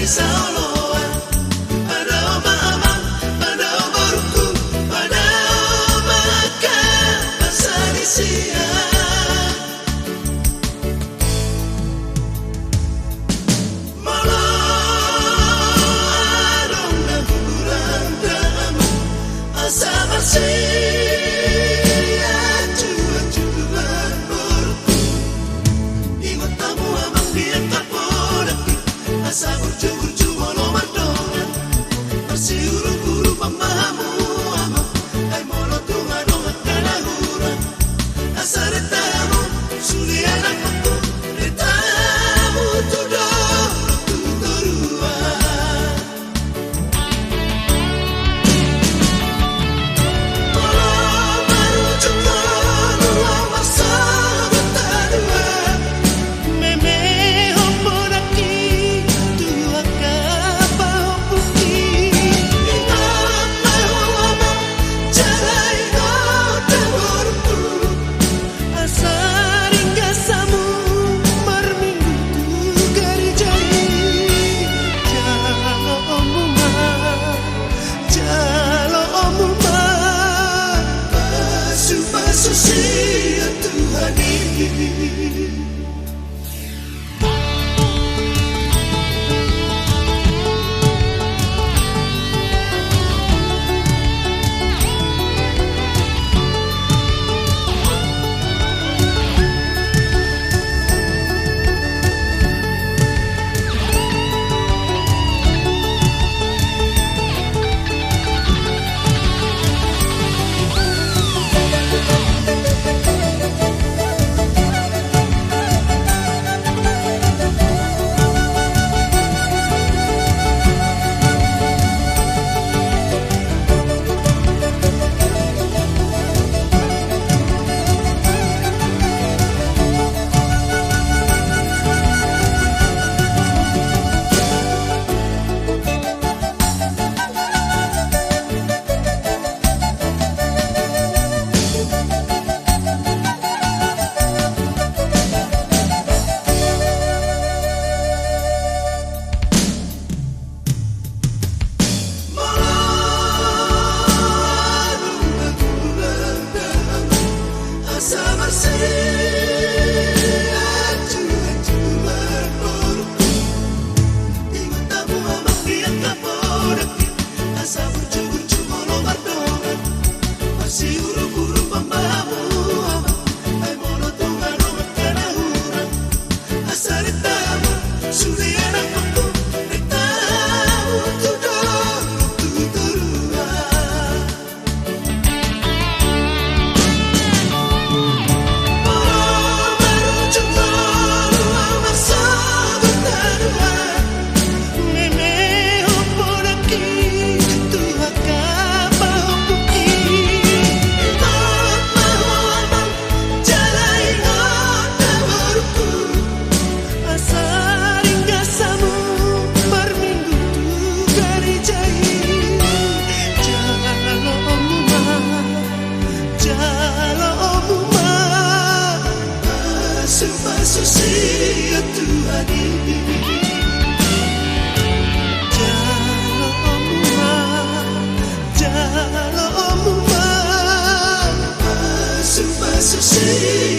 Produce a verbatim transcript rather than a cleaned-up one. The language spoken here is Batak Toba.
Saoloan, padaon ma amang, padaon borungku, padaon ma angka pasarisian. Molo adong na hurang damu, asa marsianjuanju tulang borungku. Ingot hamu amang di angka podang i, asa burjuburju molo mardongan. Marsiurukuruk ma hamu amang, ai molo tung adong angka na hurang. Asa renta hamu sude anakku, renta hamu tu dolok tu toruan. Asa ringgas hamu marminggu tu gareja i. Jaloonmu ma, jaloonmu ma pasupasu sian Tuhan i. Asa ringgas hamu marminggu tu gareja i. Jaloonmu ma, jaloonmu ma pasupasu sian Tuhan i. Jaloonmu ma, jaloonmu ma pasupasu sian